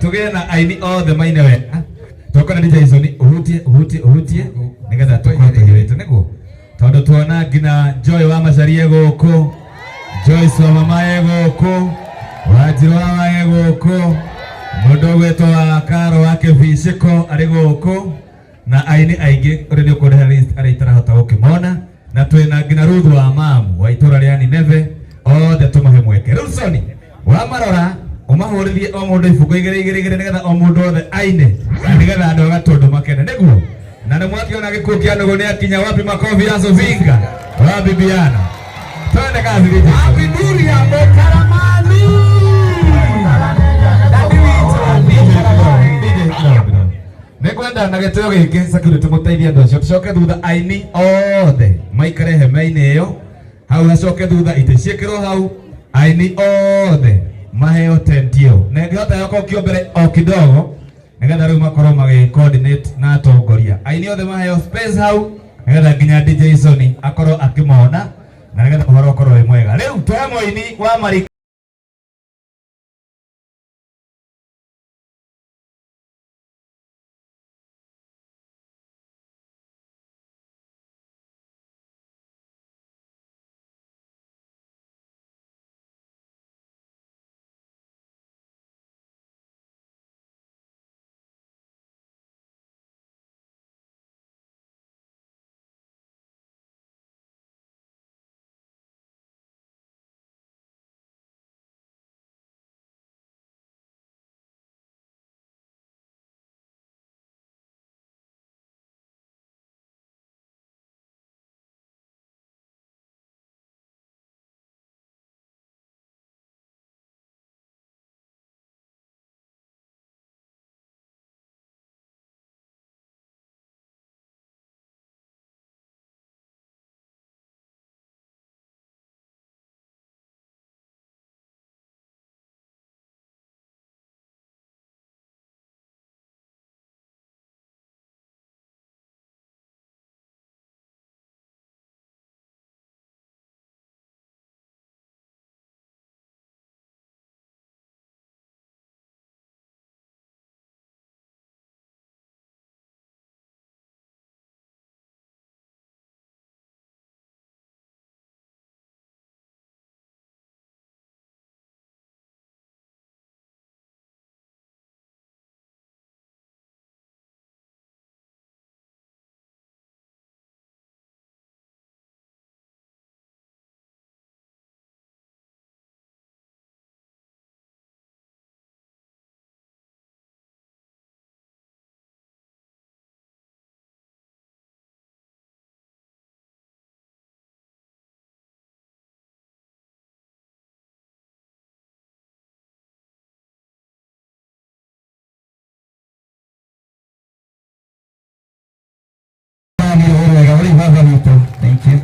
Tũgĩe na aini othe maine wega. Tũkona DJ Sony ũhutie ũhutie ũhutie nĩgetha tũkorwo tũhĩrĩte nĩguo. Tondũ tuona nginya Joy wa Macharia gũkũ, Joyce wa mama e gũkũ, Wanjirũ wa e gũkũ, mũndũ ũgwĩtwo wa Karo wa Kĩbicĩko arĩ gũkũ na aini aingĩ ũrĩa nĩ ũkũrehe list arĩa itarahota gũkĩmona na twĩna nginya Ruth wa mamu wa itũra rĩa Nineve othe tũmahe mweke. Rĩu Sony wamarora ũmahũrithie o mũndũ ibungo igĩrĩ igĩrĩ igĩrĩ nĩgetha o mũndũ othe aine na nĩgetha andũ a Gatũndũ makene nĩguo na nĩ mwakĩona gĩkuũ kĩa nũgũ nĩ akinya wapi makobi ya Sofinga wa Bibiana twende kazi DJ. Wapi ya Mũkaramani? Dadi witũ. Nĩngwenda na gĩtĩo gĩkĩ security mũteithie andũ acio tũcoke thutha aini othe maikare hema-inĩ ĩyo hau hacoke thutha itĩ ciĩkĩrwo hau aini othe maheo tent ĩyo na ĩngĩhota yokokio mbere o kidogo nĩgetha rĩu makorwo magĩ coordinate na atongoria aini othe maheo space hau nĩgetha nginya DJ Sony akorwo akĩmona na nĩgetha ũhoro ũkorwo wĩ mwega rĩu tũhe mũini wa marika Wega ũrĩ baba witũ. Thank you.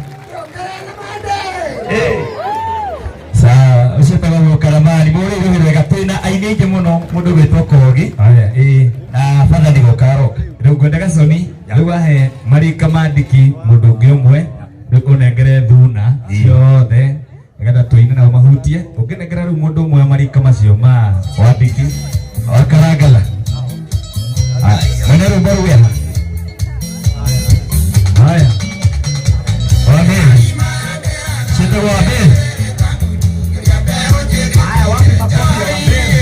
Sawa, ũcio tagwo Mũkaramani. Mũrĩ rũhĩ rwega twĩna aini aingĩ mũno mũndũ ũgwĩtwo Kogi Aya, ĩĩ. Na batha nĩ gũka aroka. Rĩu ngwendaga Sony rĩu wahe marika mandiki mũndũ ũngĩ ũmwe rĩu ũnengere thuna ciothe nĩgetha tũine nao mahutie ũngĩnengera rĩu mũndũ ũmwe wa marika macio ma wandiki Wakarangala. Ah, mwene rwĩmbo rwĩha. Haya. Wambere. Ciĩtagwo Wambere. Haya, wapi makofi ya Wambere?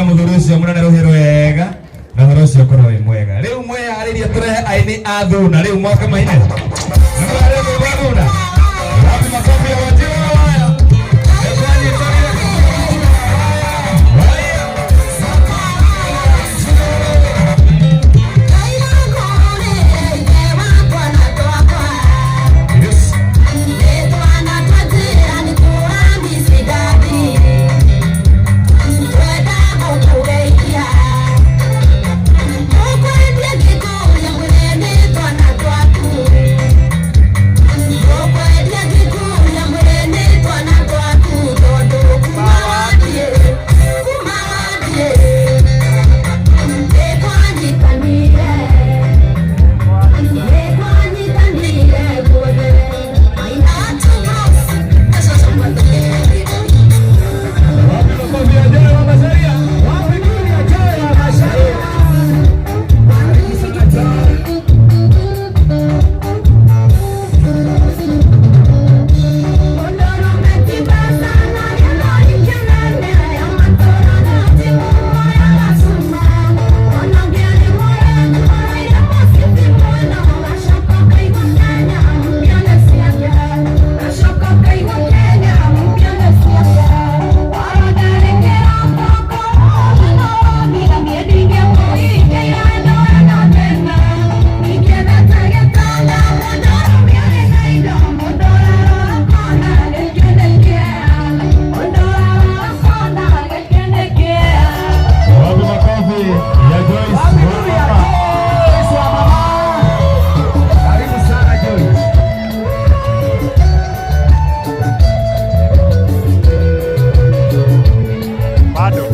Muthuri ucio munene ruhi rwega na horo ucio ukorwo wi mwega. Riu mweyaririe turehe aini a thuna riu mwaka maine na mweyaririe a thuna. Wapi makofi ya Wanjiru wa Waya? Waya. Yes. Wapi makofi ya Joy wa Macharia? Wapi duri ya Joy wa Macharia? Karibu sana Joy. Wapi makofi ya Joyce Wapi duri ya wa Mama? Joyce wa Mama? Karibu sana Joyce. Bado.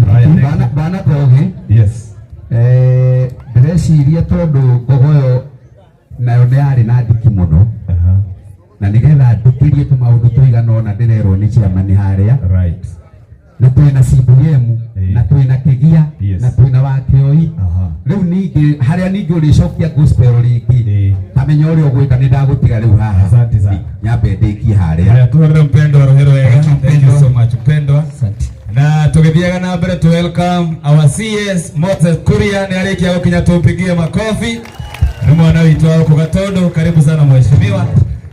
Haya, Bana Kogi, Yes. ndĩreciria tondũ ngogoyo nayo nĩ yarĩ na ndiki mũno Aha. na nĩgetha ndikĩrie tũmaũndũ tũigana ũna ndĩrerwo nĩ chairman harĩa Right. na twĩna CBM Ĩĩ. na twĩna Kĩgia Yes. na twĩna Wakĩoi. Aha. Rĩu ningĩ harĩa ningĩ ũrĩcokia gospel rĩngĩ Ĩĩ. tamenya ũrĩa ũgwĩka nĩ ndagũtiga rĩu haha. Asante sana. Nyambe ndĩkie harĩa. Haya, tuhorere mpendwa Rohero wega. Thank you so much mpendwa. Na tugithiaga na mbere to welcome our CS Moses Kuria ni arikia gukinya, tumpigie makofi. Ni mwana witũ wa gũkũ Gatundu, karibu sana mheshimiwa.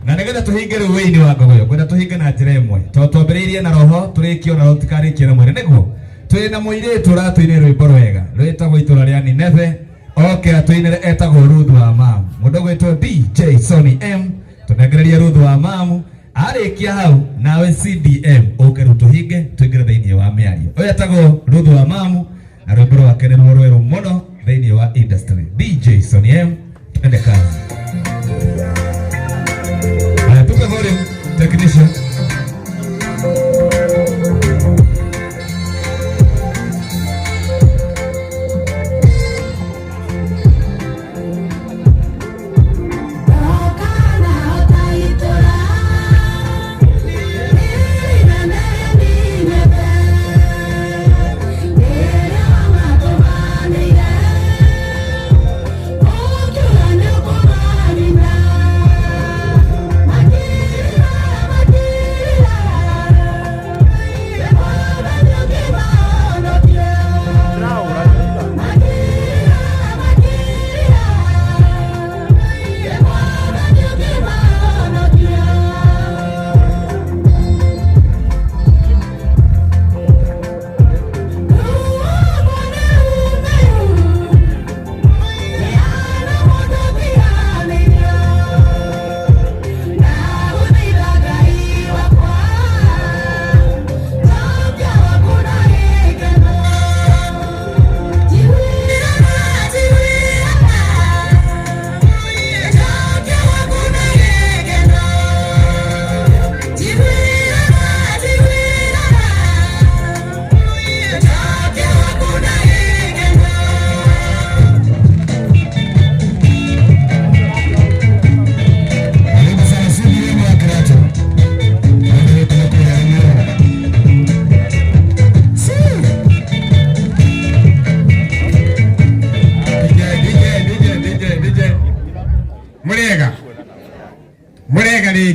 Na nigetha tuhinge rĩu wĩini wa ngogoyo, ngwenda tũhinge na njĩra ĩmwe tondũ twambĩrĩirie na roho tũrĩkie ona roho tũtikarĩkie na mwĩrĩ, nĩguo twĩ na mũirĩtu ũratũinĩra rwĩmbo rwega rwĩtagwo itũra rĩa Nineve oke atũinĩre etagwo Ruth wa Mamu, mũndũ ũgwĩtwo DJ Sony M tũnengererie Ruth wa Mamu arĩkia hau nawe CDM ũke rĩu tũhinge tũingĩre thĩinĩ wa mĩario. Ũyũ etagwo Ruth wa Mamu na rwĩmbo rwake nĩ ruo rwerũ mũno thĩinĩ wa industry. DJ Sony M, twende kazi. Haya, tupe volume technician. Oh,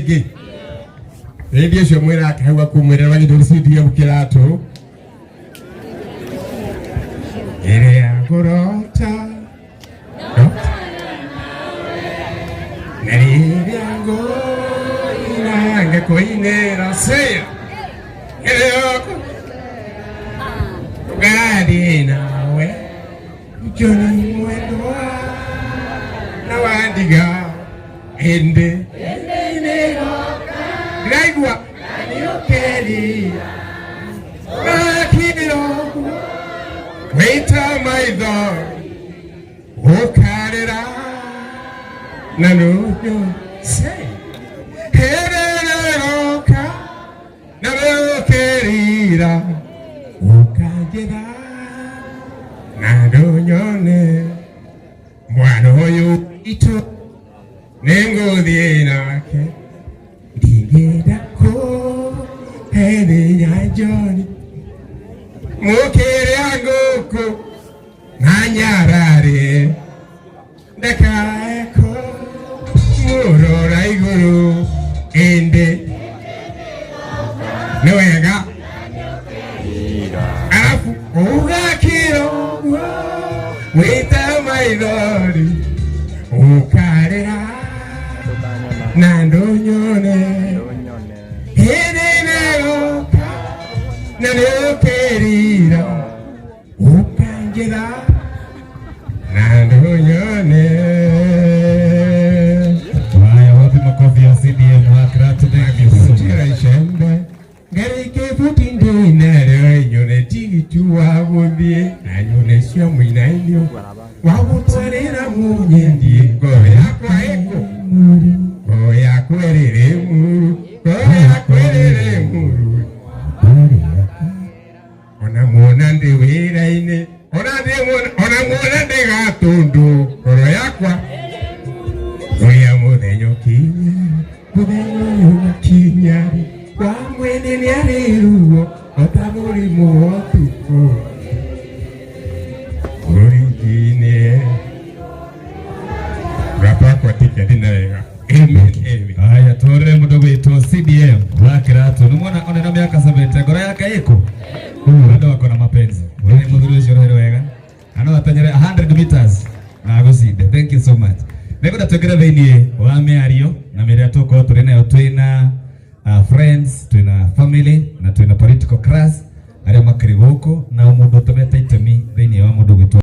Rĩngĩ rĩngĩ ũcio mwĩrake hau akumwĩra wagĩrĩirwo CDM kĩratũ ĩrĩa ngũrota na rĩrĩa ngũina ngakũinĩra seya ĩrĩa ngathiĩ nawe Joni mwendwa na wandiga ĩndĩ ndĩraigua nĩũkerira gakiro wĩta maitho ũkarĩra na nũnyo hĩrĩrĩroka na nĩũkerira ũkanjĩra na ndũnyone mwana ũyũ witũ nĩngũthiĩ nake ndingĩenda kũherenya Joni mũkĩrĩa ngũkũ na nyararĩ ndakae kũmũrora igũrũ ĩndĩ nĩ wega arabu ũgakĩra ũguo wĩta maithori ũkarĩra na ndũnyone hĩndĩ nĩgoka na nĩũkĩrira ũkanjĩra na ndũnyone. Haya, wapi makofi ya CDM wa Karatu? Thank you so much. Njĩra icembe ngarĩke buti ndĩnarĩo nyone tigiti wa gũthiĩ na nyone cia mũinainio wa gũtwarĩra mũnyendi ngoro yakwa ĩkũ ngoro yakwa ĩrĩrĩ muru ngoro yakwa ĩrĩrĩ muru ona muona ndĩ wĩra-inĩ ona ndĩ muona ona muona ndĩ gatũndũ ngoro yakwa ũrĩa mũthenya ũkinya mũthenya ũyũ ũgakinya wa mwene nĩ arĩ ruo ota mũrimũ wa ũtukũ ũrigi-inĩ rapa tiketi na wega. Amen, amen. Haya, tuone mundu gwitwo CDM wa Karatu. Nĩ mwona ona na mĩaka 70 ngoro yake ĩkũ bado wako na mapenzi. Wewe muthuri ũcio ũroire wega na no ateng'ere 100 meters na agũcinde. Thank you so much. Nĩngwenda twĩngĩre thĩinĩ wa mĩario na mĩrĩa tũkorwo tũrĩ nayo twĩna friends, twĩna family na twĩna political class arĩa makĩrĩ gũkũ na mũndũ ũtemete itemi thĩinĩ wa mũndũ gwĩtwo